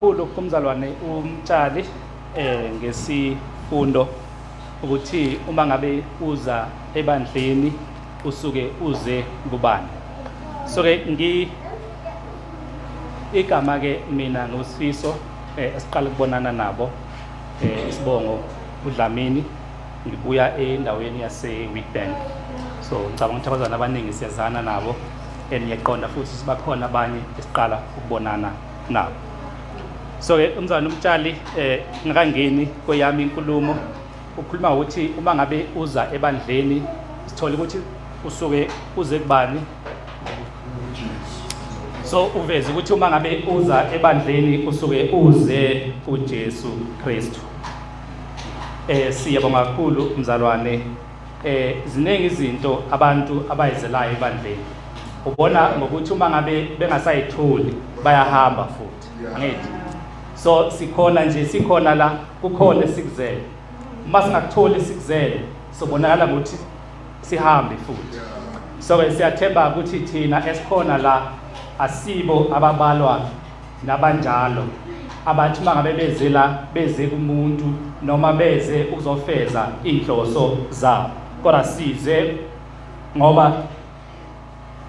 Kakhulu kumzalwane uMtshali ngesifundo ukuthi uma ngabe uza ebandleni usuke uze kubani. So ke ngi igama ke mina nguSifiso esiqala ukubonana nabo isibongo uDlamini, ngibuya endaweni yase Witbank. So ngicabanga ukuthi abazalwane abaningi siyazana nabo and ngiyaqonda futhi sibakhona abanye esiqala ukubonana nabo. So ke umzalwane uMtshali ngakangeni kweyami inkulumo ukhuluma ngokuthi uma ngabe uza ebandleni sithole ukuthi usuke uze kubani. So uveze ukuthi uma ngabe uza ebandleni usuke uze kuJesu Kristu. Siyabonga kakhulu mzalwane. Ziningi izinto abantu abayizelayo ebandleni. Ubona ngokuthi uma ngabe bengasayitholi bayahamba futhi. Angithi. So sikhona nje, sikhona la, kukhona esikuzele. Uma singakutholi sikuzele, sobonakala ngokuthi sihambe futhi. So ke siyathemba ukuthi thina esikhona la asibo ababalwa nabanjalo abathi uma ngabe beze la beze kumuntu noma beze ukuzofeza inhloso zabo, kodwa size ngoba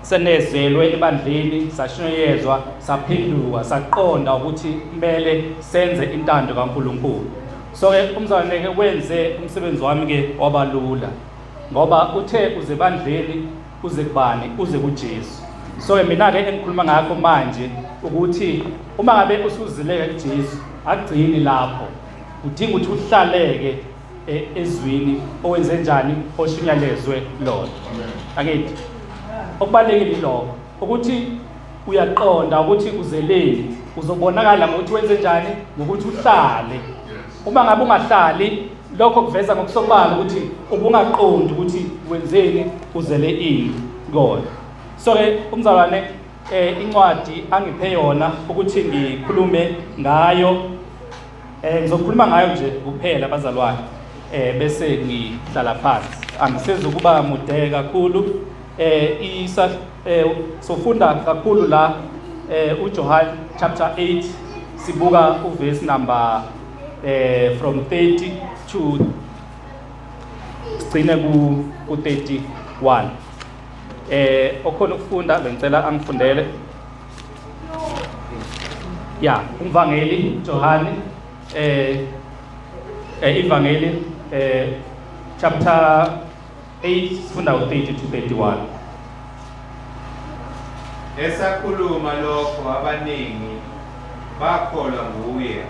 senezelwe ebandleni, sashunyayezwa, saphenduka, saqonda ukuthi kumele senze intando kaNkulunkulu. So ke umzalwane ke wenze umsebenzi wami ke wabalula, ngoba uthe uze ebandleni uze kubani? Uze kuJesu. So ke mina ke engikhuluma ngakho manje ukuthi uma ngabe usuzileke kuJesu akugcini lapho, udinga ukuthi uhlaleke ezwini owenze njani oshunyalezwe lona. Angithi okubalulekile ilokho ukuthi uyaqonda ukuthi uzeleni, uzobonakala ngokuthi wenze njani, ngokuthi uhlale. Uma ngabe ungahlali, lokho kuveza ngokusobala ukuthi ubungaqondi ukuthi wenzeni, uzele ini kona. So ke umzalwane incwadi angiphe yona ukuthi ngikhulume ngayo, ngizokhuluma ngayo nje kuphela bazalwane, bese ngihlala phansi, angisezukuba mude kakhulu. Isa sofunda kakhulu la uJohn chapter 8, sibuka uverse number from 30 to sigcine ku 31. Okhona ukufunda bengicela angifundele. Ya, umvangeli John, ivangeli chapter 8, sifunda u-30 to 31. Esakhuluma lokho abaningi bakholwa nguye.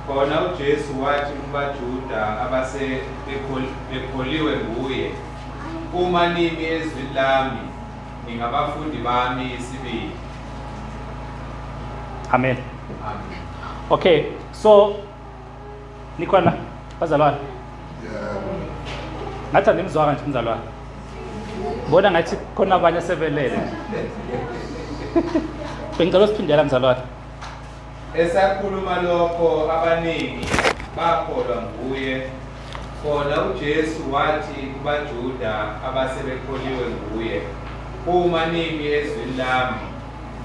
Khona uJesu wathi kubaJuda abase bekholiwe nguye, uma nimi ezwini lami ningabafundi bami isibili. Amen. Amen. Okay, so nikhona bazalwane? Ngathi animzwanga nje umzalwane. Bona ngathi khona abanye sebelele. Bengicela usiphindela mzalwane. Esakhuluma lokho abaningi bakholwa nguye. Khona uJesu wathi kubaJuda abasebekholiwe nguye, uma nimi ezwini lami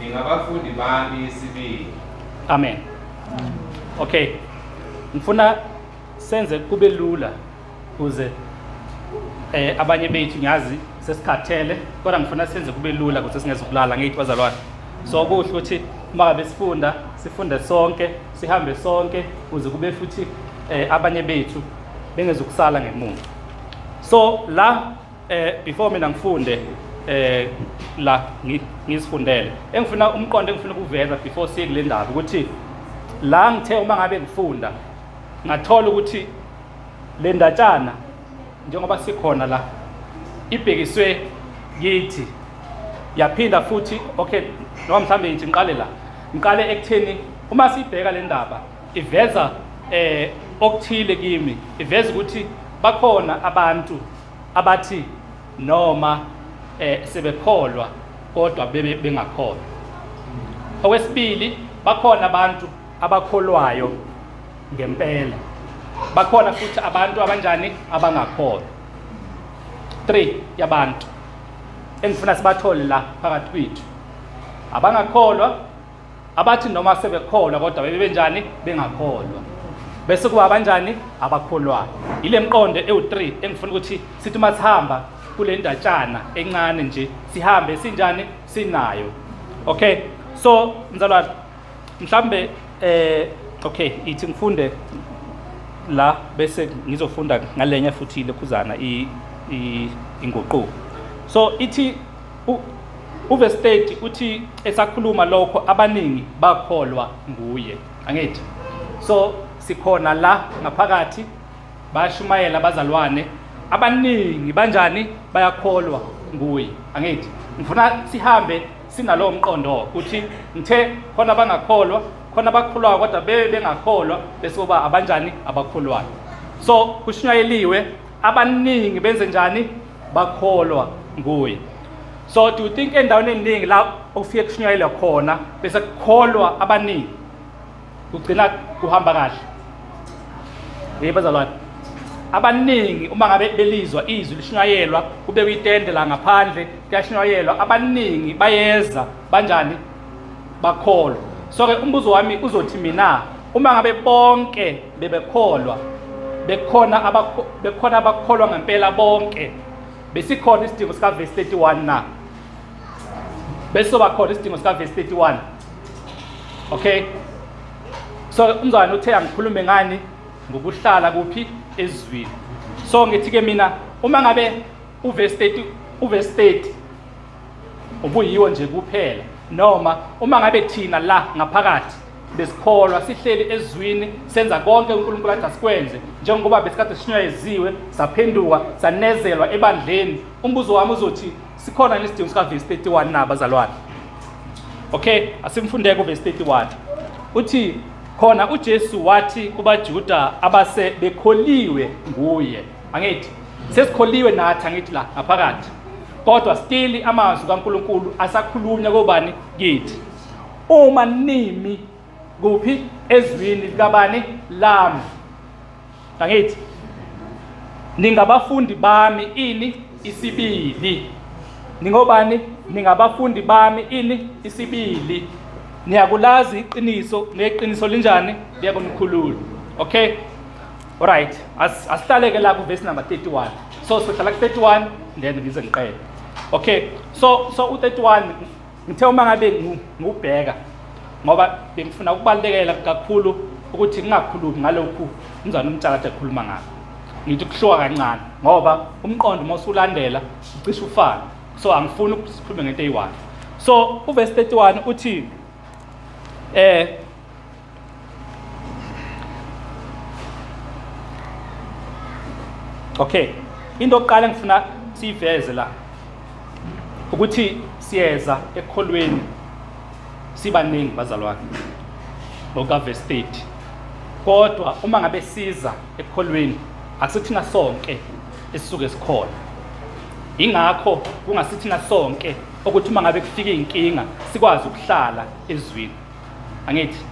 ningabafundi bami isibili. Amen. Okay. Ngifuna senze kube lula kuze abanye bethu ngiyazi sesikhathele, kodwa ngifuna senze kube lula ukuze singezukulala ngithi bazalwane. So kuhle ukuthi uma ngabe sifunda sifunde sonke, sihambe sonke ukuze kube futhi abanye bethu bengezukusala ngemuva. So la before mina ngifunde la ngizifundele engifuna umqondo engifuna ukuveza before siye kule ndaba ukuthi la ngithe uma ngabe ngifunda ngathola ukuthi le ndatshana njengoba sikhona la ibhekiswe kithi, yaphinda futhi okay, noma mhlambe ngithi ngiqale la, ngiqale ekutheni uma sibheka le ndaba iveza okuthile kimi, iveza ukuthi bakhona abantu abathi noma sebekholwa kodwa bebe bengakholwa. Okwesibili, bakhona abantu abakholwayo ngempela, bakhona futhi abantu abanjani abangakholwa. 3 yabantu engifuna sibathole la phakathi kwethu, abangakholwa, Abathi noma sebekholwa kodwa bebe benjani? Bengakholwa. Bese kuba abanjani? Abakholwayo. Ile mqondo ewu-3 engifuna ukuthi sithi uma sihamba kule ndatshana encane nje sihambe sinjani? Sinayo. Okay, so mzalwane mhlambe okay, ithi ngifunde la bese ngizofunda ngalenye futhi lekhuzana inguquko. So ithi uverse 30 uthi esakhuluma lokho abaningi bakholwa nguye, angithi? So sikhona la ngaphakathi, bayashumayela abazalwane abaningi, banjani? Bayakholwa nguye, angithi? Ngifuna sihambe sinalowo mqondo ukuthi ngithe khona abangakholwa, khona abakholwayo kodwa bebe bengakholwa, bese kuba abanjani? Abakholwayo. So kushunyayeliwe, abaningi benze njani? Bakholwa nguye. So do you think endaweni eningi la okufike kushunyayelwa khona bese kukholwa abaningi kugcina kuhamba kahle? Yebo bazalwane, abaningi uma ngabe belizwa izwi lishunyayelwa, kubekwa itende la ngaphandle kuyashunyayelwa, abaningi bayeza, banjani? Bakholwa. So ke umbuzo wami uzothi mina, uma ngabe bonke bebekholwa, bekhona abakholwa ngempela bonke, besikhona isidingo sika verse 31 na? Besizoba khona isidingo sika verse 31? Okay, so umzalwane uthe angikhulume ngani? Ngokuhlala kuphi? Ezwini. So ngithi ke mina, uma ngabe uverse 30, uverse 30 ubuyiwo nje kuphela, noma uma ngabe thina la ngaphakathi besikholwa, sihleli ezwini, senza konke uNkulunkulu athi asikwenze, njengoba besikade sishunyayeliwe, saphenduka, sanezelwa ebandleni, umbuzo wami uzothi sikhona yini isidingo sika verse 31 na, bazalwane? Okay, asimfundeke uverse 31. Uthi khona uJesu wathi kubaJuda abase bekholiwe nguye, angithi sesikholiwe nathi, angithi la ngaphakathi, kodwa still amazwi kaNkulunkulu asakhulunywa kobani? Kithi. Uma nimi kuphi? Ezwini likabani? Lami, angithi ningabafundi bami ini? Isibili. Ningobani? Ningabafundi bami ini? Isibili. Niyakulazi iqiniso, neqiniso linjani? Liyakunikhulula. Okay, alright, asihlaleke la ku verse number 31. So sihlala ku 31 then ngize ngiqede. Okay, so u 31 ngithe uma ngabe ngubheka, ngoba bengifuna ukubalekela kakhulu ukuthi ngingakhulumi ngalokhu umzana umtshaka kade ekhuluma ngakho, ngithi kuhluka kancane ngoba umqondo uma usulandela ucishe ufane, so angifuni ukuthi sikhulume ngento eyi-one. So uverse 31 uthi okay, into yokuqala engifuna siyiveze la ukuthi siyeza ekholweni sibaningi bazalwane ngoka verse 30, kodwa uma ngabe siza ekholweni akusithina sonke esisuke sikhona. Ingakho kungasithina sonke ukuthi uma ngabe kufika inkinga sikwazi ukuhlala ezwini, angithi?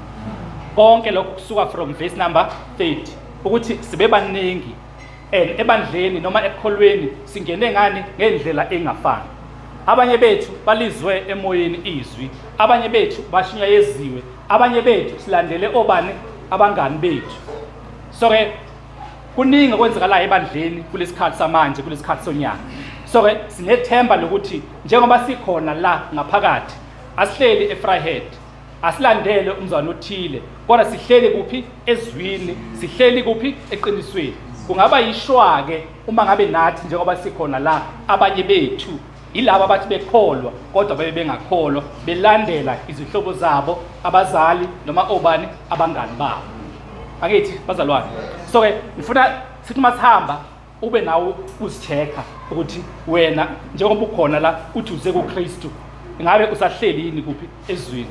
Konke lokho kusuka from verse number 30 ukuthi sibe baningi and ebandleni noma ekholweni singene ngani? Ngendlela engafani. Abanye bethu balizwe emoyeni izwi, abanye bethu bashinyayeziwe, abanye bethu silandele obani? Abangani bethu. So ke kuningi okwenzakalayo ebandleni kulesikhathi samanje, kulesikhathi sonyaka. So ke sinethemba lokuthi njengoba sikhona la ngaphakathi, asihleli eVryheid, asilandele umzwana othile, kodwa sihleli kuphi? Ezwini. Sihleli kuphi? Eqinisweni. Kungaba yishwa-ke uma ngabe nathi njengoba sikhona la, abanye bethu yilabo abathi bekholwa kodwa babe bengakholwa, belandela izihlobo zabo, abazali noma obani, abangani babo, angithi bazalwane? So-ke ngifuna sithi uma sihamba ube nawe uzi-check-a ukuthi wena njengoba ukhona la uthi uze kuKristu, ingabe usahleli yini kuphi? Ezwini.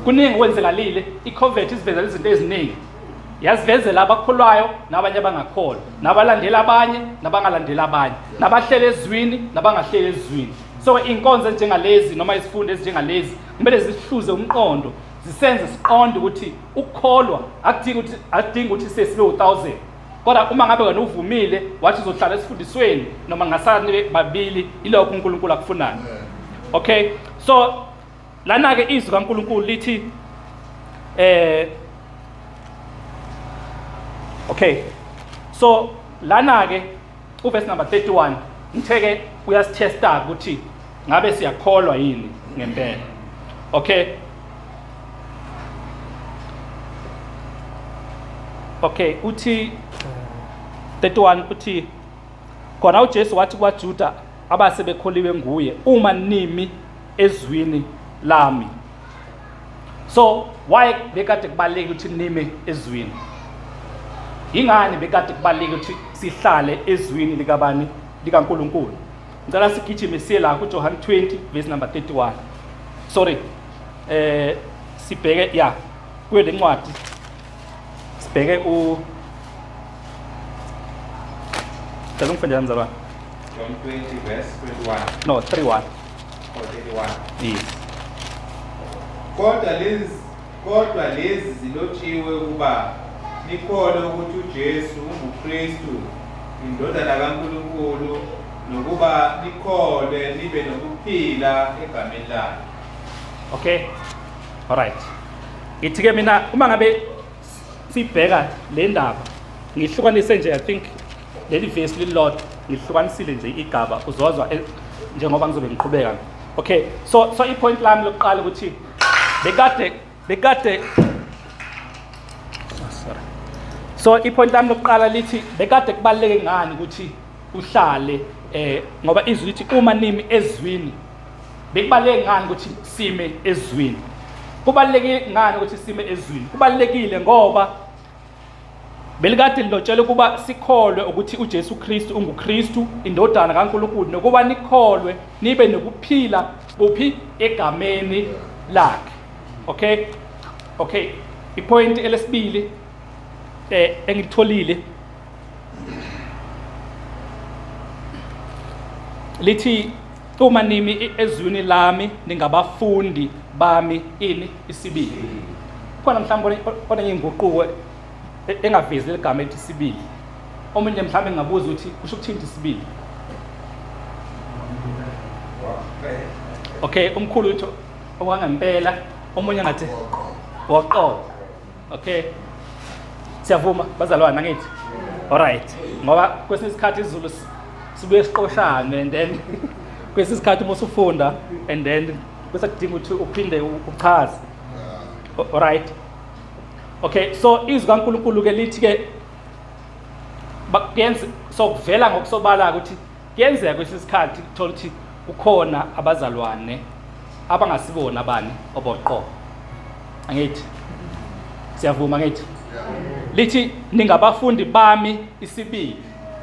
Kuningi okwenzekalile, i-COVID isivezela izinto eziningi, yazivezela abakholwayo nabanye abangakholwa, nabalandela abanye nabangalandeli abanye, nabahleli ezwini nabangahleli ezwini. So iy'nkonzo ezinjengalezi noma izifundo ezinjengalezi kumele zisihluze umqondo, zisenze siqonde ukuthi ukukholwa akudingi ukuthi sesibe u-1000, kodwa uma ngabe wena uvumile wathi uzohlala esifundisweni noma ngasani babili, ilokho uNkulunkulu akufunayo. Okay, so lana-ke izwi kaNkulunkulu lithi Okay, so lana ke uverse number 31 ngithe ke uyasitesta ukuthi ngabe siyakholwa yini ngempela. Okay, okay, uthi 31 uthi khona uJesu wathi kwaJuda abase bekholiwe nguye, uma nimi ezwini lami. So why bekade kubalulekile ukuthi nime ezwini? Ingani bekade kubalulekile ukuthi sihlale ezwini likabani? LikaNkulunkulu. Ngicela sigijime siye la kuJohn 20 verse number 31. Sorry, sibheke ya kuyo le ncwadi, sibheke u Cela ungifundele mzalwane. John 20 verse 21. No, 31. Or 31. Yes. Kodwa lezi zilotshiwe ukuba nikholwe ukuthi uJesu unguKristu indodana kaNkulunkulu, nokuba nikholwe nibe nokuphila egameni lakhe. Okay. Alright. Ngithi ke mina uma ngabe sibheka le ndaba, ngihlukanise nje, I think leli verse lilodwa ngihlukanisile nje igaba, uzozwa njengoba ngizobe ngiqhubeka. Okay, so ipoint lami lokuqala ukuthi bekade oh, sorry. So ipoint lami lokuqala lithi bekade kubaluleke ngani ukuthi uhlale, ngoba izwi lithi uma nimi ezwini. Bekubaluleke ngani ukuthi sime ezwini? Kubaluleke ngani ukuthi sime ezwini? Kubalulekile ngoba belikade lilotshela ukuba sikholwe ukuthi uJesu Kristu unguKristu indodana kaNkulunkulu, nokuba nikholwe nibe nokuphila kuphi? Egameni lakhe. Okay, ipoint elesibili engilitholile lithi uma nimi ezwini lami ningabafundi bami ini isibili. Khona mhlawumbe onenye inguquko engavezi ligama elithi sibili. Omunye mhlawumbe ngingabuza ukuthi kusho ukuthini isibili. Okay, umkhulu uthi okwangempela, omunye ngathi woqobo. Okay, siyavuma bazalwane, angithi? Alright, ngoba kwesinye isikhathi isiZulu sibuye siqoshane, and then kwesinye isikhathi uma usufunda and then bese kudinga ukuthi uphinde uchaze. Alright, okay, so izwi kaNkulunkulu ke lithi ke kuyenza, so kuvela ngokusobala ukuthi kuyenzeka kwesinye isikhathi kuthola ukuthi kukhona abazalwane abangasibona abani oboqobo, angithi? Siyavuma, angithi? Lithi ningabafundi bami isibili,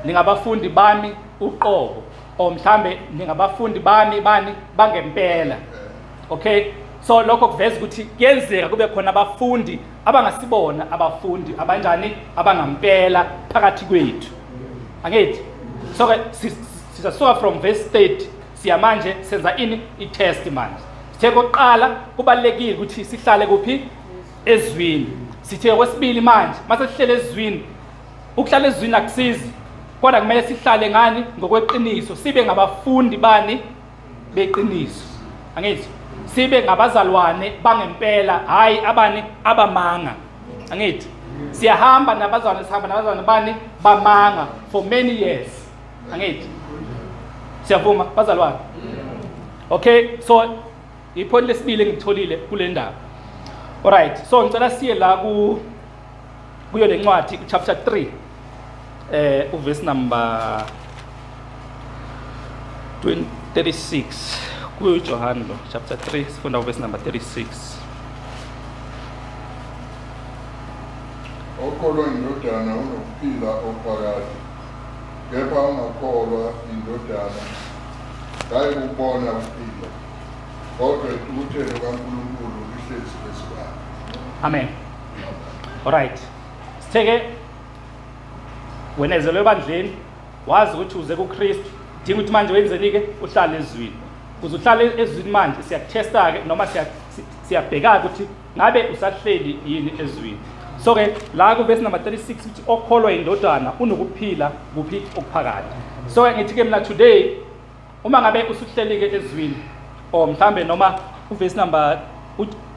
ningabafundi bami uqobo, or mhlambe ningabafundi bami bani bangempela. Okay, so lokho kuveza ukuthi kuyenzeka kube khona abafundi abangasibona abafundi abanjani abangampela phakathi kwethu, angithi? So ke sisasuka from verse 30, siya manje senza ini? I-test manje. Sithe kokuqala kubalulekile ukuthi sihlale kuphi? Ezwini. Sithe kwesibili manje mase sihlele ezwini, ukuhlala ezwini akusizi, kodwa kumele sihlale ngani? Ngokweqiniso, sibe ngabafundi bani? Beqiniso, angithi? Sibe ngabazalwane bangempela, hayi abani? Abamanga, angithi? Siyahamba nabazalwane, sihamba nabazalwane bani? Bamanga for many years, angithi? Siyavuma bazalwane? Okay, so ipoint lesibili engitholile kule ndaba. Alright, so ngicela siye la ku kuyo le ncwadi, chapter 3, uverse number 20 36, kuyo uJohn lo chapter 3, sifunda uverse number 36. Okholwa indodana unokuphila okuphakade, kepha ongakholwa indodana kayikubona ukuphila, kodwa intukuthelo kaNkulunkulu ihlezi phezu kwakhe. Amen. Alright, sitheke wenezelwe ebandleni, wazi ukuthi uze kuKristu, dinga ukuthi manje wenzeni-ke? Uhlale ezwini. Ukuze uhlale ezwini manje siyakuthesta-ke noma siyabheka ukuthi ngabe usahleli yini ezwini. So-ke la kuvesi number 36 ukuthi okholwa indodana unokuphila kuphi? Okuphakade. So-ke ngithi-ke mina today uma ngabe usuhleli-ke ezwini, or mhlambe noma uvesi number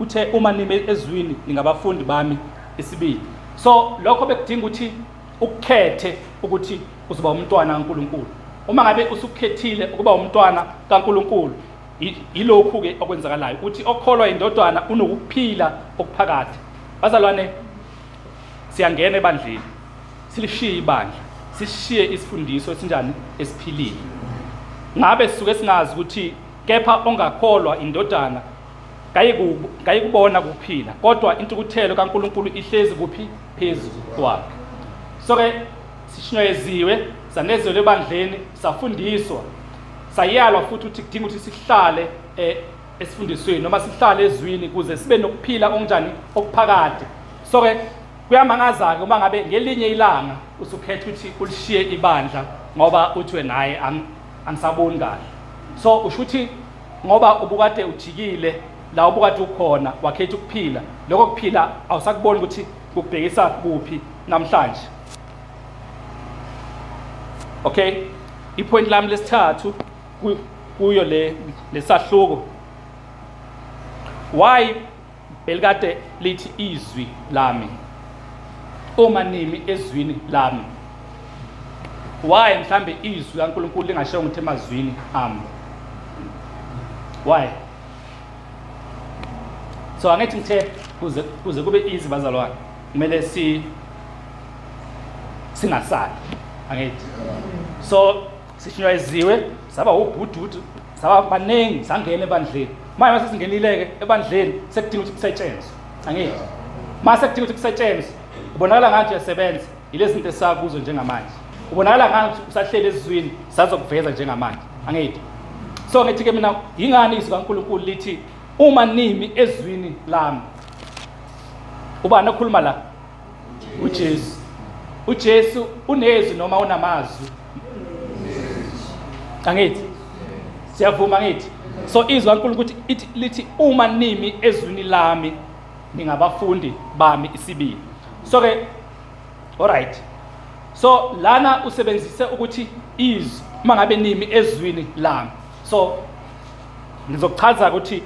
Uthe uma nime ezwini ningabafundi bami isibili. So lokho bekudinga ukuthi ukukhethe ukuthi uzoba umntwana kaNkuluNkulu. Uma ngabe usukhethile ukuba umntwana kaNkuluNkulu, yilokhu-ke okwenzakalayo, uthi okholwa indodana unokuphila okuphakade. Bazalwane, siyangena ebandleni, silishiye ibandla, sishiye isifundiso esinjani esiphilile. Ngabe sisuke singazi ukuthi kepha ongakholwa indodana kayikubona kuphila, kodwa intukuthelo kaNkuluNkulu ihlezi kuphi? Phezu kwakhe. So-ke sishunyayeliwe, sanezelwe ebandleni, safundiswa, sayalwa futhi ukuthi kudinga ukuthi sihlale esifundisweni noma sihlale ezwini ukuze sibe nokuphila okunjani okuphakade. So-ke kuyamangaza-ke uma ngabe ngelinye ilanga usukhetha ukuthi ulishiye ibandla ngoba uthi wena hhayi angisaboni kahle. So usho ukuthi ngoba ubukade ujikile la ubukade ukhona, wakhetha ukuphila, lokho kuphila awusakuboni ukuthi kukubhekisa kuphi namhlanje. Okay, ipoint lami lesithathu kuyo le lesahluko, why belikade lithi izwi lami uma nimi ezwini lami? Why mhlambe izwi kaNkuluNkulu lingashiwo ukuthi emazwini ami? Why? So angithi ngithe kuze kube easy bazalwane, kumele singasali, angithi? So sishunyayeliwe, saba ubhududu, saba baningi, sangena ebandleni. Manje mase singenile-ke ebandleni, sekudinga ukuthi kusetshenzwe, angithi? Mase kudinga ukuthi kusetshenzwe, ubonakala ngathi uyasebenza, yilezi zinto esisakuzo njengamanje. Ubonakala ngathi usahleli ezwini, sazokuveza njengamanje, angithi? So ngithi-ke mina, yingani izwi kaNkulunkulu lithi uma nimi ezwini lami? Ubani okhuluma la? uJesu. uJesu unezwi noma unamazwi? Angithi siyavuma, angithi? So izwi kaNkulunkulu ukuthi lithi uma nimi ezwini lami ningabafundi bami isibili. So ke alright, so lana usebenzise ukuthi izwi, uma ngabe nimi ezwini lami. So ngizokuchaza ukuthi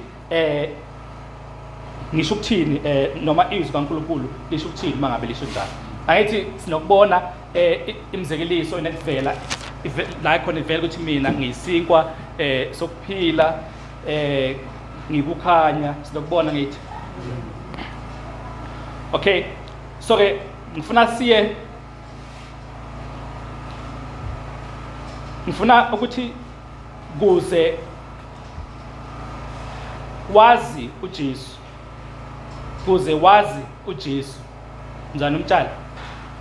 ngisho ukuthini, noma izwi kaNkulunkulu lisho ukuthini uma ngabe lisho njalo. Angithi sinokubona imizekeliso enekuvela la khona ivela ukuthi mina ngiyisinkwa sokuphila, ngikukhanya, sinokubona ngithi. Okay, so ke ngifuna siye, ngifuna ukuthi kuze wazi uJesu, kuze wazi uJesu. Mzane umtshali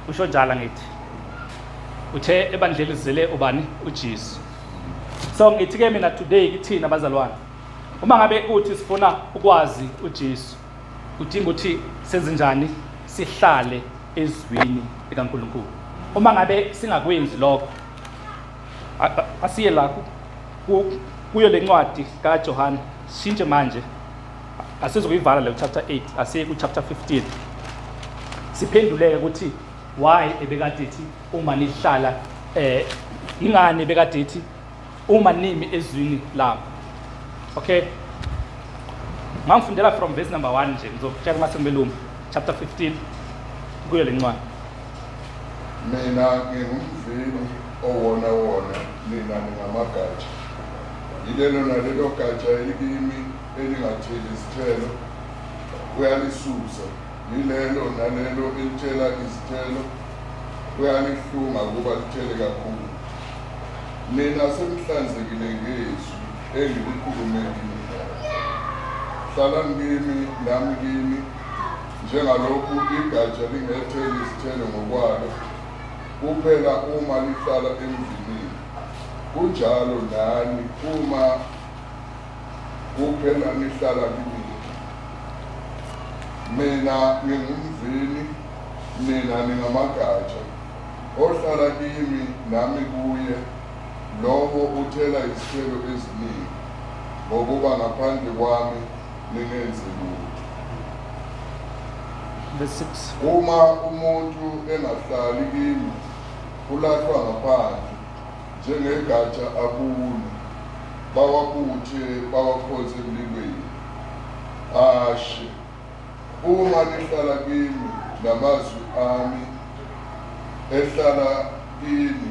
usho njalo, ngithi uthe ebandleni lizele ubani? uJesu. So ngithi ke mina today kithina abazalwane, uma ngabe uthi sifuna ukwazi uJesu, kudinga ukuthi senze njani? Sihlale ezwini likaNkulunkulu. Uma ngabe singakwenzi lokho, asiye la kuyo lencwadi kaJohane, shintshe manje, asizokuyivala leyo chapter 8, asiye ku chapter 15, siphenduleke ukuthi why ebekade ethi uma nihlala, ingani ebekade ethi uma nimi ezwini lami. Okay, ngangifundela from verse number 1 nje, ngizokutshela uma sengibeluma. Chapter 15 kuyo lencwadi. Mina ngingumvini owona wona, nina ningamagatsha. Yilelo nalelo gatsha elikimi elingatheli izithelo uyalisusa, yilelo nalelo elithela izithelo uyalihlunga ukuba lithele kakhulu. Nina senihlanzekile ngezwi engilikhulume kini. Hlalani kimi, nami kini, njengalokhu igatsha lingetheli izithelo ngokwalo kuphela uma lihlala emvinini, kunjalo nani uma kuphela nihlala kimi. Mina ngingumvini, nina ningamagatsha. Ohlala kimi nami kuye, lowo uthela izithelo eziningi, ngokuba ngaphandle kwami ningenzi lutho. Verse 6. Uma umuntu engahlali kimi, ulahlwa ngaphandle njengegatsha abune, bawabuthe bawaphonse emlilweni. Ashe. Uma nihlala kimi namazwi ami ehlala kini,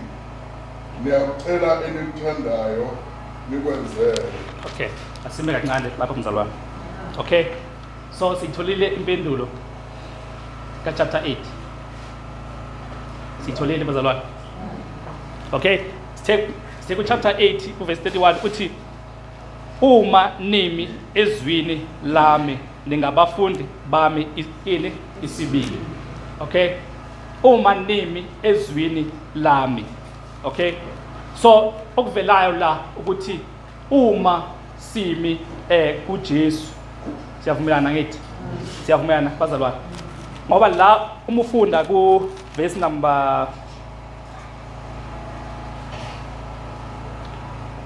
niyakucela enikuthandayo nikwenzele. Okay, asime kancane lapho mzalwane. Okay. So sitholile impendulo ka chapter 8. Sitholile bazalwane. Okay, sithe sithe ku chapter 8 ku verse 31 uthi uma nimi ezwini lami ningabafundi bami ini isibili. Okay? Uma nimi ezwini lami. Okay? So okuvelayo la ukuthi uma simi kuJesu siyavumelana ngithi siyavumelana bazalwane ngoba la uma ufunda ku verse number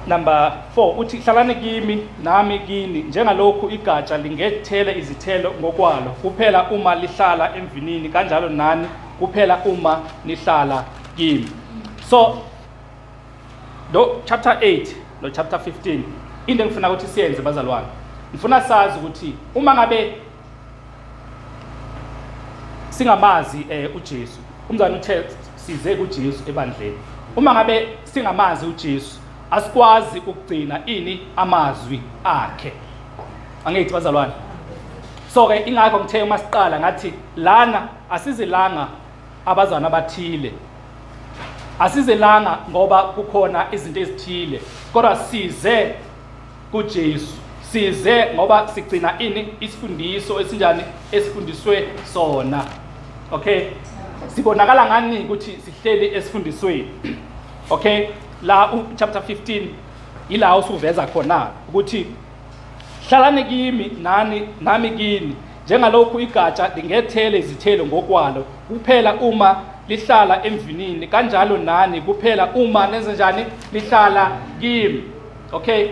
4 uthi hlalani kimi nami kini njengalokhu igatsha lingethele izithelo ngokwalo kuphela uma lihlala emvinini kanjalo nani kuphela uma nihlala kimi. So lo chapter 8 no chapter 15 into engifuna ukuthi siyenze bazalwane, ngifuna sazi ukuthi uma ngabe singamazi uJesu, umzalwane uthe size kuJesu ebandleni, uma ngabe singamazi uJesu asikwazi ukugcina ini amazwi akhe. Angithi bazalwane? So ke ingakho ngithe uma siqala ngathi lana asizelanga abazalwane abathile, asizelanga ngoba kukhona izinto ezithile, kodwa size kuJesu, size ngoba sigcina ini isifundiso esinjani esifundiswe sona. Okay, sibonakala ngani ukuthi sihleli esifundisweni? Okay, la u chapter 15 ila usuveza khona ukuthi hlalani kimi nani nami kini njengalokhu igatsha lingethele izithelo ngokwalo kuphela uma lihlala emvinini, kanjalo nani kuphela uma nenze njani lihlala kimi. Okay,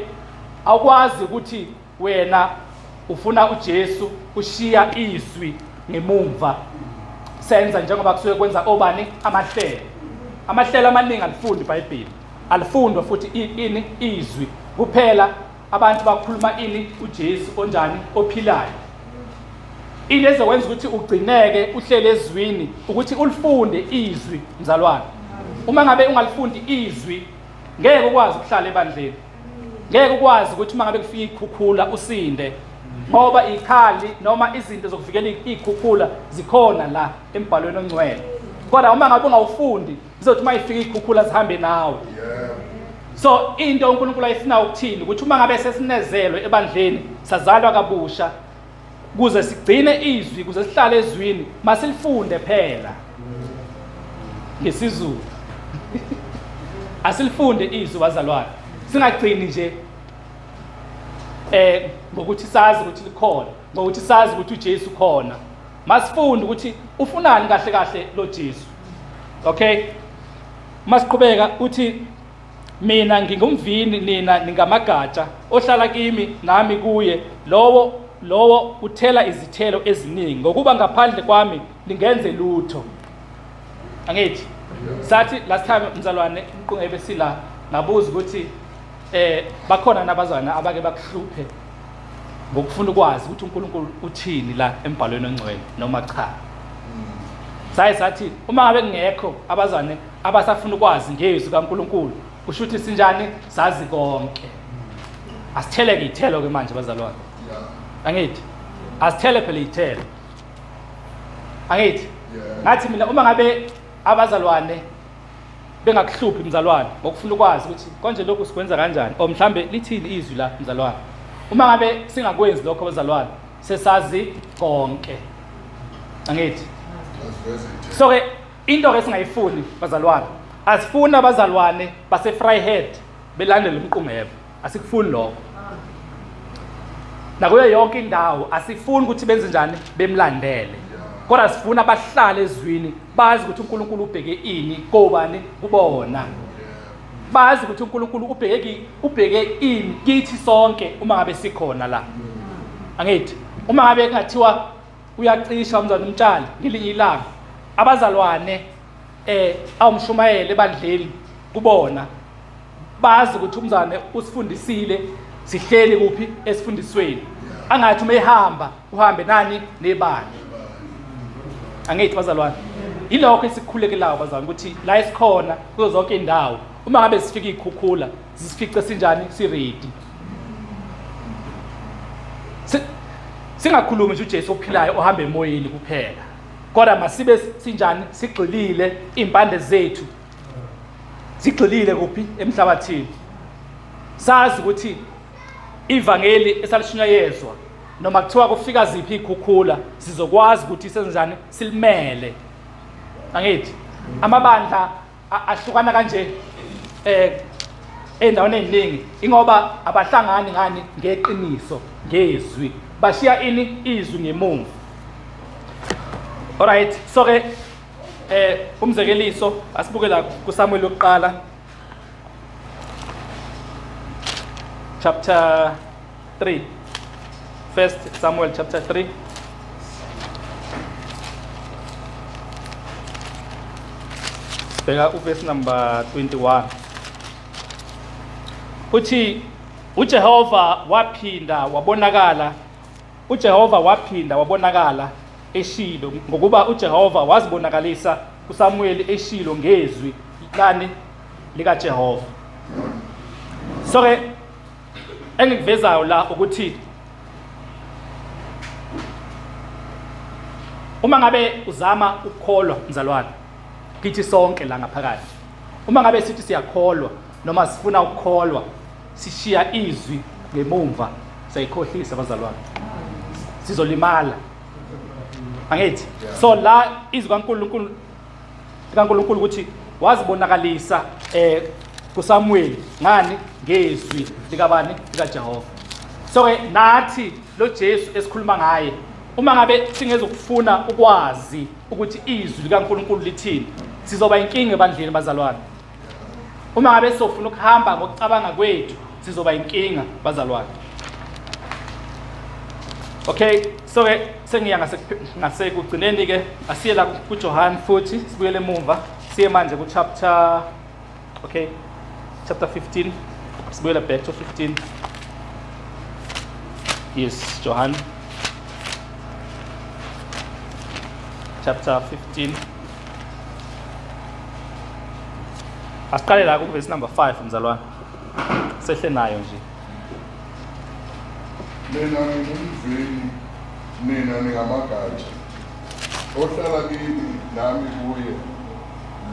awukwazi ukuthi wena ufuna uJesu ushiya izwi ngemumva. Senza njengoba kusuke kwenza obani amahlelo. Amahlelo amaningi alifundi iBhayibheli, alifundwa futhi ini izwi kuphela. Abantu bakhuluma ini uJesu onjani ophilayo. Into ezokwenza ukuthi ugcineke uhlele ezwini ukuthi ulifunde izwi mzalwane. Uma ngabe ungalifundi izwi ngeke ukwazi ukuhlala ebandleni, ngeke ukwazi ukuthi uma ngabe kufika ikhukhula usinde, ngoba ikhali noma izinto zokuvikela ikhukhula zikhona la embhalweni ongcwele. Kodwa uma ngabe ungawufundi izothi uma ifika ikhukhula zihambe nawe. So into uNkulunkulu ayifuna ukuthini ukuthi uma ngabe sesinezelwe ebandleni sazalwa kabusha kuze sigcine izwi, kuze sihlale ezwini, masilifunde phela ngesiZulu. Asilifunde izwi bazalwane, singagcini nje ngokuthi sazi ukuthi likhona, ngokuthi sazi ukuthi uJesu khona. Masifunde ukuthi ufunani kahle kahle lo Jesu. Okay, masiqhubeka uthi mina ngingumvini nina ningamagatsha, ohlala kimi nami kuye, lowo uthela izithelo eziningi, ngokuba ngaphandle kwami ningenze lutho. Angithi sathi last time mzalwane umqungebe sila ngabuza ukuthi bakhona nabazalwane abake bakuhluphe ngokufuna ukwazi ukuthi uNkulunkulu uthini la embhalweni ongcwele noma cha. Saye sathi uma ngabe kungekho abazalwane abasafuna ukwazi ngezwi kaNkulunkulu, kusho ukuthi sinjani sazi konke. Asitheleke ithelo ke manje bazalwane. Angithi asithele phela ithelo. Angithi ngathi mina uma ngabe abazalwane bengakuhluphi mzalwane ngokufuna ukwazi ukuthi konje lokhu sikwenza kanjani, or mhlambe lithini izwi la mzalwane, uma ngabe singakwenzi lokho bazalwane sesazi konke. Angithi so ke into ke singayifuni bazalwane, asifuni abazalwane base Vryheid belandele umqungebo, asikufuni lokho. Nakuyo yonke indawo asifuni ukuthi benze njani bemlandele, kodwa sifuna bahlale ezwini, bazi ukuthi uNkulunkulu ubheke ini kobani kubona, bazi ukuthi uNkulunkulu ubheke ini kithi sonke uma ngabe sikhona la. Angithi uma ngabe kungathiwa uyacisha umzalwane umtshali ngelinye ilanga, abazalwane awumshumayele ebandleni kubona bazi ukuthi umzalwane usifundisile, sihleli kuphi esifundisweni. Angathi uma ehamba uhambe nani nebandla. Angithi bazalwane, yilokho esikukhulekelayo bazalwane, ukuthi la esikhona kuzo zonke indawo uma ngabe sifika ikhukhula sisifice sinjani, si-ready. Singakhulumi nje uJesu ophilayo ohamba emoyeni kuphela, kodwa masibe sinjani, sigxilile, impande zethu zigxilile kuphi, emhlabathini, sazi ukuthi ivangeli esalishunyayezwa noma kuthiwa kufika ziphi ikhukhula sizokwazi ukuthi senzenjani, silimele. Angithi amabandla ahlukana kanje endaweni eziningi ingoba abahlangani ngani, ngeqiniso, ngezwi, bashiya ini, izwi ngemumva. Alright, so ke umzekeliso asibuke la kuSamuel yokuqala chapter 3, First Samuel chapter 3. Bheka uverse number 21. Uthi uJehova waphinda wabonakala, uJehova waphinda wabonakala eShilo, ngokuba uJehova wazibonakalisa kuSamuel eShilo ngezwi lani, likaJehova. So ke engikuvezayo la ukuthi uma ngabe uzama ukukholwa mzalwane, kithi sonke la ngaphakathi, uma ngabe sithi siyakholwa noma sifuna ukukholwa, sishiya izwi ngemumva, siyayikhohlisa abazalwane, sizolimala. Angithi so la izwi kaNkulunkulu kaNkulunkulu ukuthi wazibonakalisa kuSamuel ngani, ngezwi likabani, likaJehova. So ke nathi lo Jesu esikhuluma ngaye, uma ngabe singezokufuna ukwazi ukuthi izwi likaNkulunkulu lithini, sizoba inkinga ebandleni bazalwane. Uma ngabe sofuna ukuhamba ngokucabanga kwethu, sizoba inkinga bazalwane. Okay, so ke sengiya ngasekugcineni ke, asiye la kuJohn futhi sibuyele emumva, siye manje ku chapter, okay, chapter 15, sibuyele back to 15. Yes, Johann chapter 15. Asiqale la ku verse number 5 mzalwane, sehle nayo nje. Mina ngingumvini, nina ningamagatsha. Ohlala kimi nami kuye,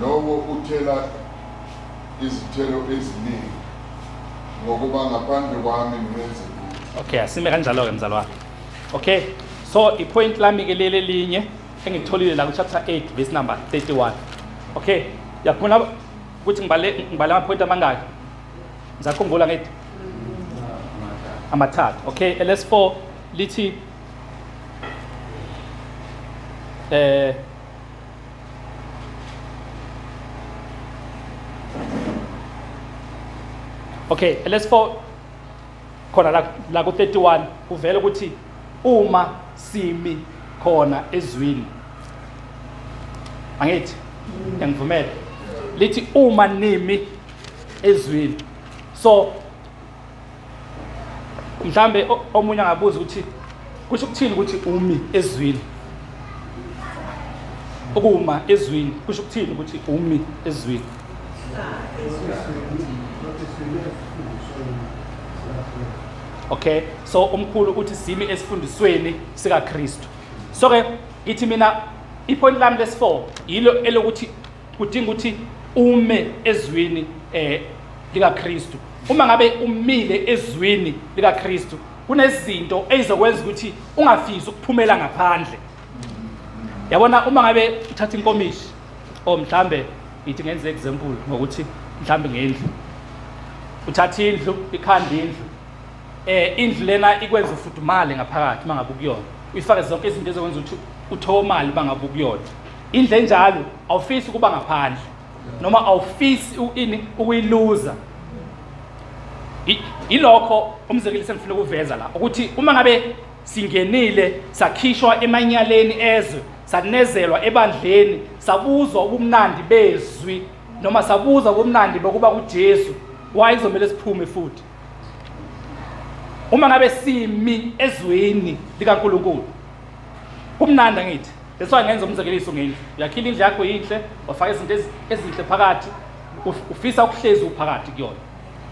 lowo uthela izithelo eziningi, ngokuba ngaphandle kwami ningenze lutho. Okay, asime kanjalo-ke mzalwane. Okay, so ipoint lami ke leli elinye engitholile la ku chapter 8 verse number 31. Okay, yakubona ukuthi ngibale ama point amangaki? Ngizakhumbula ngithi amathathu. Okay, LS4 lithi okay, LS4 khona la ku 31 kuvela ukuthi uma simi khona ezwini, angithi ngiyangivumela, lithi uma nimi ezwini. So mhlambe omunye angabuza ukuthi kusho ukuthini ukuthi umi ezwini? Ukuma ezwini kusho ukuthini ukuthi umi ezwini? Okay, so umkhulu uthi simi esifundisweni sikaKristu. So ke ngithi mina ipoint lami lesi4 yilo elokuthi kudinga ukuthi ume ezwini likaKristu. Uma ngabe umile ezwini likaKristu, kunezinto ezizokwenza ukuthi ungafisi ukuphumela ngaphandle. Yabona uma ngabe uthatha inkomishi, or mhlambe ngithi ngenze example ngokuthi mhlambe ngendlu, uthatha indlu, ikhanda indlu, indlu lena ikwenza ufudumale ngaphakathi uma ngabe ukuyona, uyifake zonke izinto ezokwenza ukuthi uthomale uma ngabe ukuyona. Indlu enjalo awufisi ukuba ngaphandle, noma awufisi ini ukuyiluza. Ilokho umzekeliso engifuna ukuveza la, ukuthi uma ngabe singenile sakhishwa emanyaleni ezwe, sanezelwa ebandleni, sabuzwa ubumnandi bezwi noma sabuzwa ubumnandi bokuba kuJesu, why kuzomele siphume futhi? Uma ngabe simi ezweni likaNkulunkulu kumnandi angithi. That's why ngenza umzekeliso ngendlu. Uyakhila indlu yakho yinhle, wafaka izinto ezinhle phakathi, ufisa ukuhlezi uphakathi kuyona.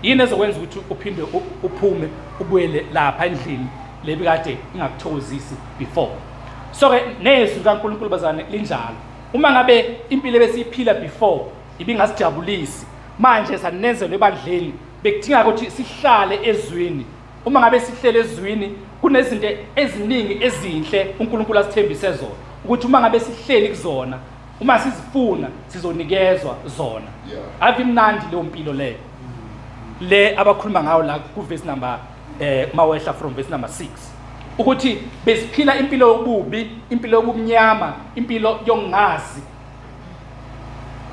Yini ezokwenza ukuthi uphinde uphume ubuyele lapha endlini lebikade ingakuthokozisi before? So ke nezwi likaNkulunkulu bazane linjalo. Uma ngabe impilo ebesiyiphila before ibingasijabulisi, manje sanezelwe ebandleni, bekudingeka ukuthi sihlale ezwini. Uma ngabe sihlele ezwini kunezinto eziningi ezinhle uNkulunkulu asithembise zona ukuthi uma ngabe sihleli kuzona, uma sizifuna sizonikezwa zona. Ave imnandi leyo mpilo leyo le abakhuluma ngayo la ku verse number mawehla from verse number 6, ukuthi besiphila impilo yobubi, impilo yobumnyama, impilo yokungazi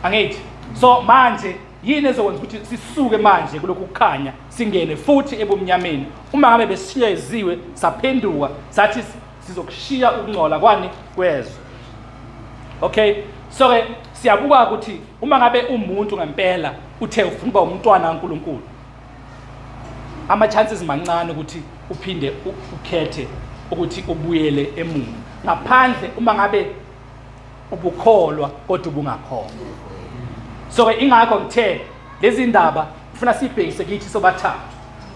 angithi. So manje yini ezokwenza ukuthi sisuke manje kulokhu kukhanya singene futhi ebumnyameni? Uma ngabe besishiyeziwe saphenduka sathi sizokushiya ukungcola kwani kwezwe. Okay, so ke siyabuka ukuthi uma ngabe umuntu ngempela uthe ufuna ukuba umntwana kaNkulunkulu, ama chances mancane ukuthi uphinde ukhethe ukuthi ubuyele emuva, ngaphandle uma ngabe ubukholwa kodwa ubungakholwa. So ke ingakho ngithe lezi ndaba ufuna sibhekise kithi sobathathu,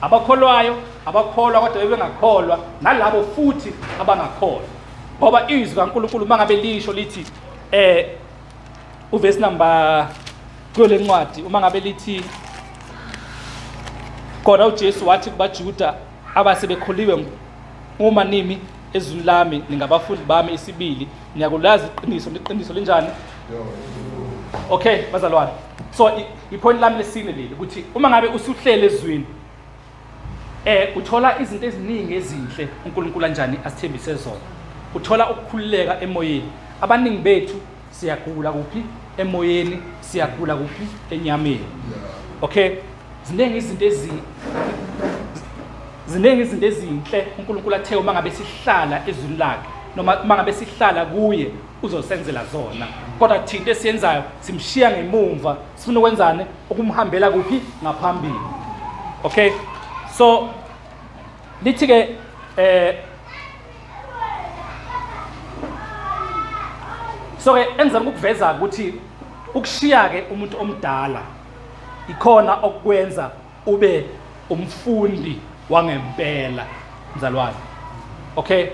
abakholwayo, abakholwa kodwa bebengakholwa, nalabo futhi abangakholwa. Ngoba izwi kaNkulunkulu uma ngabe lisho lithi uverse number kuyo lencwadi, uma ngabe lithi kona uJesu wathi kubaJuda abasebekholiwe, uma nimi ezwini lami ningabafundi bami isibili, niyakulazi iqiniso, iqiniso linjani? Okay bazalwane, so ipoint lami lesine leli ukuthi uma ngabe usuhlele ezwini uthola izinto eziningi ezinhle uNkulunkulu anjani asithembise zona. Uthola ukukhululeka emoyeni. Abaningi bethu siyagula kuphi emoyeni, siyagula kuphi enyameni. Okay, ziningi izinto ezinhle uNkulunkulu athe uma ngabe sihlala ezwini lakhe noma uma ngabe sihlala kuye uzosenzela zona. Kodwa thina into esiyenzayo simshiya ngemumva, sifuna ukwenzani? Ukumhambela kuphi? Ngaphambili. Okay, so lithi ke so ke engizama ukuveza ukuthi ukushiya ke umuntu omdala ikhona okwenza ube umfundi wangempela mzalwane. Okay,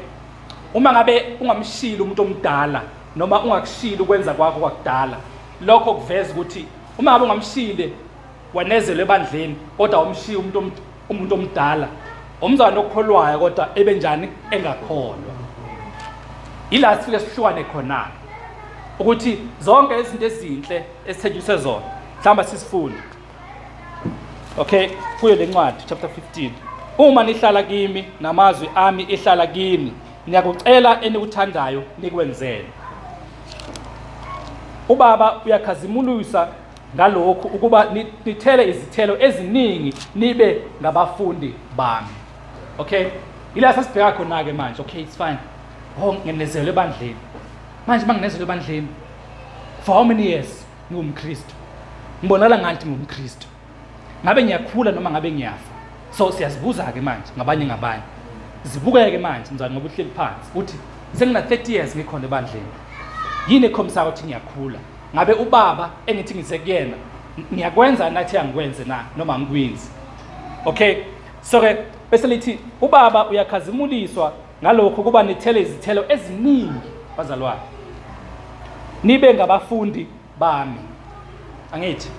uma ngabe ungamshili umuntu omdala noma ungakushili ukwenza kwakho kwakudala, lokho kuveza ukuthi uma ngabe ungamshile wanezelwe ebandleni kodwa umshiya umuntu omdala, umzalwane okholwayo kodwa ebenjani engakholwa. Ila sifike sihlukane khona ukuthi zonke izinto ezinhle esithenjiswe zona mhlawumbe sisifunde. Okay, kuyo lencwadi chapter 15, uma nihlala kimi namazwi ami ehlala kini, niyakucela enikuthandayo nikwenzele. Ubaba uyakhazimulisa ngalokhu ukuba nithele izithelo eziningi nibe ngabafundi bami. Okay, ila sesibheka khona ke manje. Okay, it's fine. Oh, nginezelwe ebandleni manje. Manginezelwe ebandleni for how many years ngiwumKristu? Ngibonakala ngathi ngiwumKristu, ngabe ngiyakhula noma ngabe ngiyafa? So siyazibuza ke manje ngabanye ngabanye, zibukeke manje mzane, ngoba uhleli phansi uthi sengina 30 years ngikhona ebandleni, yini ekhombisa ukuthi ngiyakhula? Ngabe ubaba engithi ngize kuyena ngiyakwenza nathi angikwenze na noma angikwenzi? Okay, so ke bese lithi ubaba uyakhazimuliswa ngalokho kuba nithele izithelo eziningi bazalwane, nibe ngabafundi bami. Angithi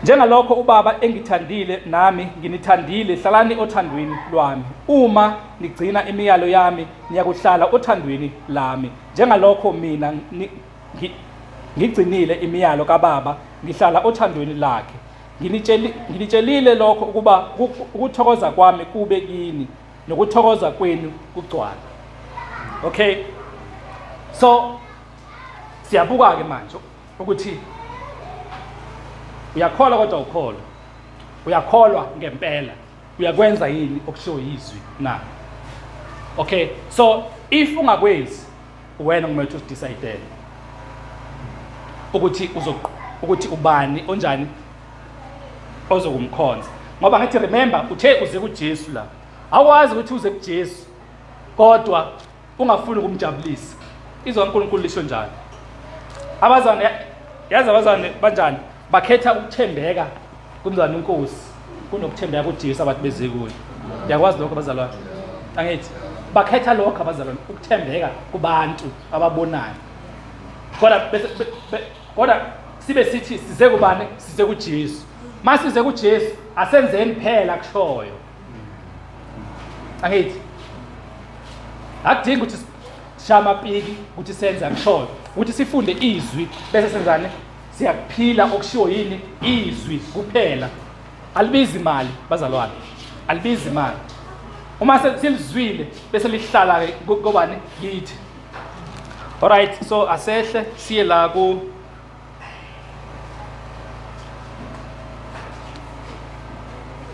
njengalokho ubaba engithandile nami nginithandile, hlalani othandweni lwami. Uma nigcina imiyalo yami niyakuhlala othandweni lami, njengalokho mina ngigcinile imiyalo kaBaba ngihlala othandweni lakhe. Nginitshelile lokho ukuba ukuthokoza kwami kube kini nokuthokoza kwenu kugcwale. Okay, so siyabuka ke manje ukuthi uyakholwa kodwa ukholwa, uyakholwa ngempela, uyakwenza yini okushiwo yizwi na? Okay, so if ungakwenzi wena kumele usidecide ukuthi ukuthi ubani onjani ozokumkhonza. Ngoba ngithi remember uthe uze kuJesu la. Awazi ukuthi uze kuJesu kodwa ungafuni ukumjabulisa. Izwi kaNkulunkulu lisho njalo. Abazane yazi abazane banjani? Bakhetha ukuthembeka kumzalwane inkosi kunokuthembeka kuJesu abathi beze kuye. Uyakwazi lokho abazalwane? Angithi bakhetha lokho abazalwane ukuthembeka kubantu ababonayo. Kodwa bese kodwa sibe sithi size kubani? Size kuJesu. Masize kuJesu asenzeni phela kushoyo. Angithi akudingi ukuthi sishaya amapiki ukuthi senze akushoyo ukuthi sifunde izwi bese senzani siyakuphila okushiwo yini izwi kuphela alibizi imali bazalwane alibizi imali uma silizwile bese lihlala ke kobani kithi alright so asehle siye la ku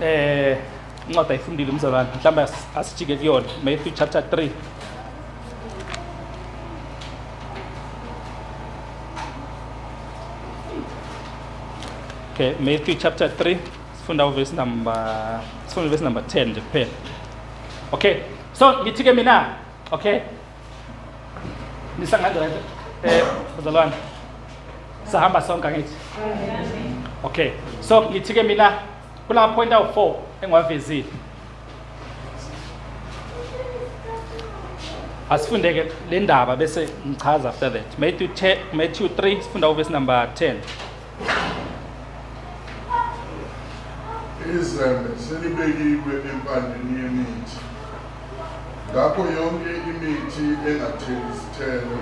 eh incwadi ayifundile umzalwane mhlawumbe asijike kuyona Matthew chapter 3 Okay, Matthew chapter 3 sifunda uverse number sifunda uverse number 10 nje kuphela. Okay, so ngithi ke mina, okay, Nisanganda right? Eh, bazalwane. Sahamba sonke angithi. Okay. So ngithi ke mina kulama point awu 4 engiwavezile. Asifunde ke le ndaba bese ngichaza after that. Matthew 10, Matthew 3 sifunda uverse number 10. Izembe selibekiwe empandeni yemithi. Ngakho yonke imithi engatheli izithelo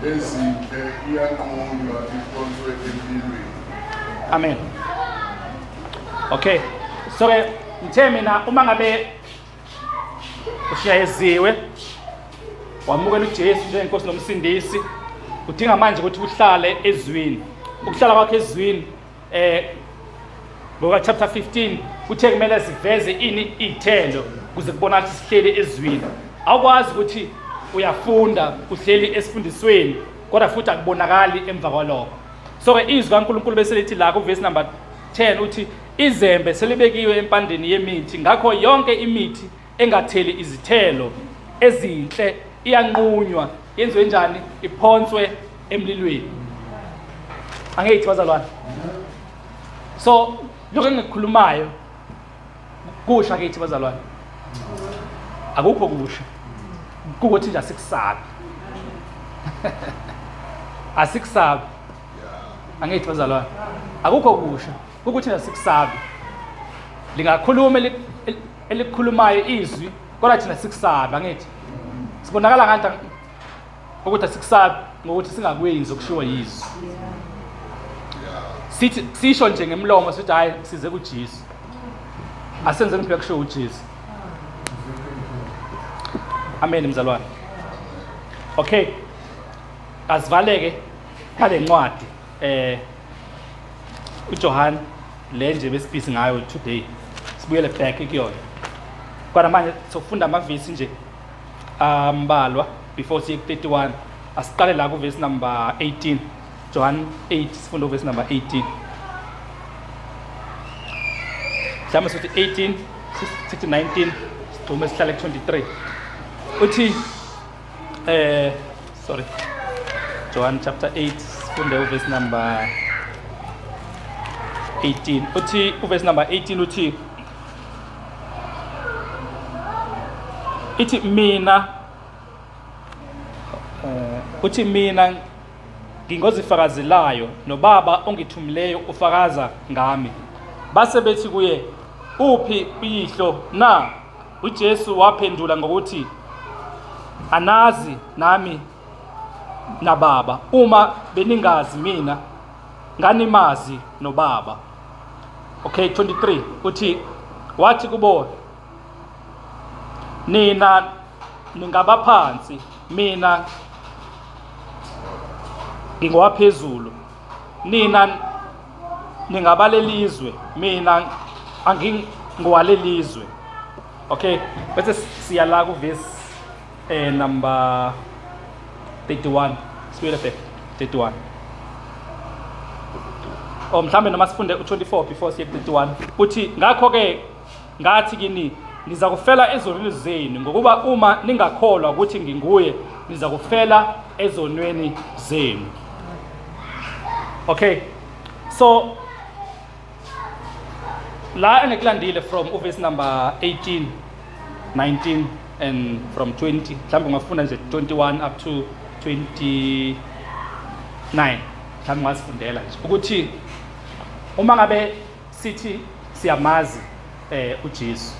ezinhle iyanqunywa iphonswe empilweni. Amen. Okay. So ke ngithe mina uma ngabe ushayeziwe wamukela uJesu njengenkosi nomsindisi udinga manje ukuthi uhlale ezwini. Ukuhlala kwakhe ezwini eh ngoka chapter 15 kuthe kumele siveze ini iy'thelo kuze kubonakala ukuthi sihleli ezwini awukwazi ukuthi uyafunda uhleli esifundisweni kodwa futhi akubonakali emva kwalokho so-ke izwi kaNkulunkulu bese lithi la kuvesi number 10 uthi izembe selibekiwe empandeni yemithi ngakho yonke imithi engatheli izithelo ezinhle iyanqunywa yenziwe njani iphonswe emlilweni angithi bazalwane so lokho engikukhulumayo kusha kithi bazalwane akukho kusha kukuthi nje asikusabi asikusabi angithi bazalwane akukho kusha kukuthi nje asikusabi lingakhuluma elikukhulumayo izwi kodwa thina sikusabi angithi sibonakala ngathi ukuthi asikusabi ngokuthi singakwenzi okushiwo yizwi sithi sisho nje ngemlomo sithi hayi size kuJesu asenze ngiphila kushiwo uJesu amen mzalwane okay asivaleke ngale ncwadi eh uJohn le nje besibhizi ngayo today sibuyele back kuyona kodwa manje sokufunda amavesi nje ambalwa before siye ku-31 asiqale la kuvesi number 18 John 8 sifunde uvesi number 18 mhlawumbe sithi 18 sithi 19 sigxume sihlale ku-23 uthi eh sorry John chapter 8 sifunde uverse number 18 uthi uverse number 18 uthi ithi mina eh uthi mina ngingozifakazelayo nobaba ongithumileyo ufakaza ngami base bethi kuye uphi uyihlo na uJesu waphendula ngokuthi anazi nami nababa uma beningazi mina nganimazi nobaba okay 23 uthi wathi kubo nina ningabaphansi mina ngingowaphezulu nina ningabalelizwe mina angingowalelizwe okay bese siya la ku verse eh number 31 sibuyele back 31 Or mhlambe noma sifunde u24 before siye ku31. Uthi ngakho ke ngathi kini niza kufela ezonweni zenu, ngokuba uma ningakholwa ukuthi nginguye niza kufela ezonweni zenu. Okay, so la engikulandile from uverse number 18, 19 and from 20, mhlawumbe ungafunda nje 21 up to 29, mhlawumbe ungazifundela nje ukuthi uma ngabe sithi siyamazi uJesu,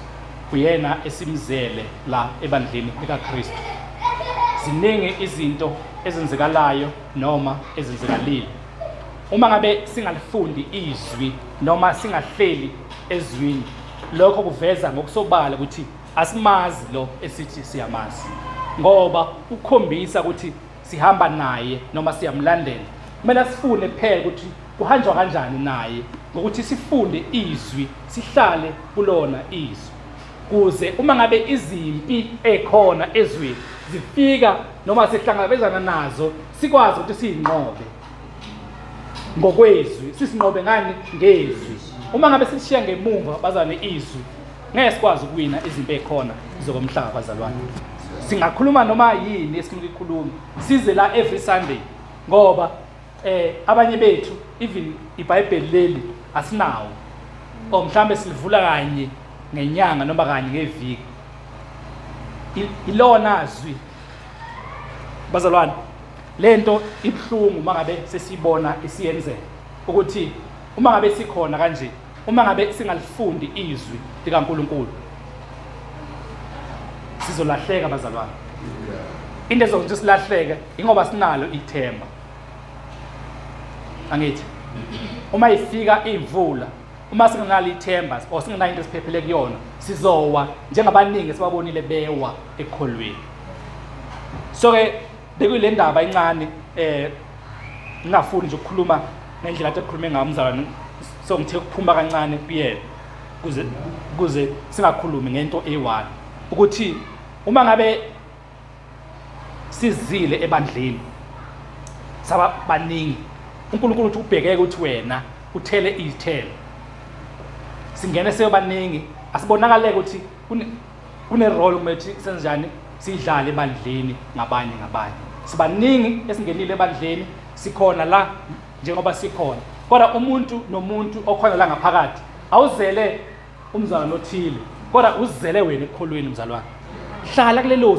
uyena esimzele la ebandleni likaKristu, ziningi izinto ezenzekalayo noma ezenzekalile. Uma ngabe singalifundi izwi noma singahleli ezwini, lokho kuveza ngokusobala ukuthi asimazi lo esithi siyamazi, ngoba ukukhombisa ukuthi sihamba naye noma siyamlandela, kumele sifune phela ukuthi kuhanjwa kanjani naye, ngokuthi sifunde izwi, sihlale kulona izwi, kuze uma ngabe izimpi ekhona ezweni zifika noma sihlangabezana nazo, sikwazi ukuthi siyinqobe ngokwezwi. Sisinqobe ngani? Ngezwi. Uma ngabe sishiya ngemumva bazalwane izwi, ngeke sikwazi ukuwina izimpi ekhona zokomhlaba bazalwane. Singakhuluma noma yini esifuna ukuyikhuluma, size la every Sunday, ngoba abanye bethu even iBhayibheli leli asinawo, or mhlambe silivula kanye ngenyanga noma kanye ngeviki. Ilona zwi bazalwane. Lento ibhlungu uma ngabe sesibona isiyenzeka, ukuthi uma ngabe sikhona kanje, uma ngabe singalifundi izwi likaNkuluNkulu, sizolahleka bazalwane. Into ezokuthi silahleke ingoba sinalo ithemba. Angithi uma ifika imvula, uma singenalo ithemba or singenayo into esiphephele kuyona, sizowa njengabaningi esibabonile bewa ekukholweni. So ke bekuyile ndaba incane, ngingafuni nje ukukhuluma ngendlela ade khulume ngayo umzalwane, so ngithe ukuphuma kancane kuyena kuze singakhulumi ngento eyi-one, ukuthi uma ngabe sizile ebandleni saba baningi, uNkulunkulu uthi ubhekeke ukuthi wena uthele izithelo. Singene seyobaningi, asibonakaleke ukuthi kune role kumele ukuthi senjani siyidlale ebandleni ngabanye ngabanye. Sibaningi esingenile ebandleni, sikhona la njengoba sikhona, kodwa umuntu nomuntu okhona la ngaphakathi awuzele umzalwane othile, kodwa uzele wena ekukholweni mzalwane. Hlala kulelo.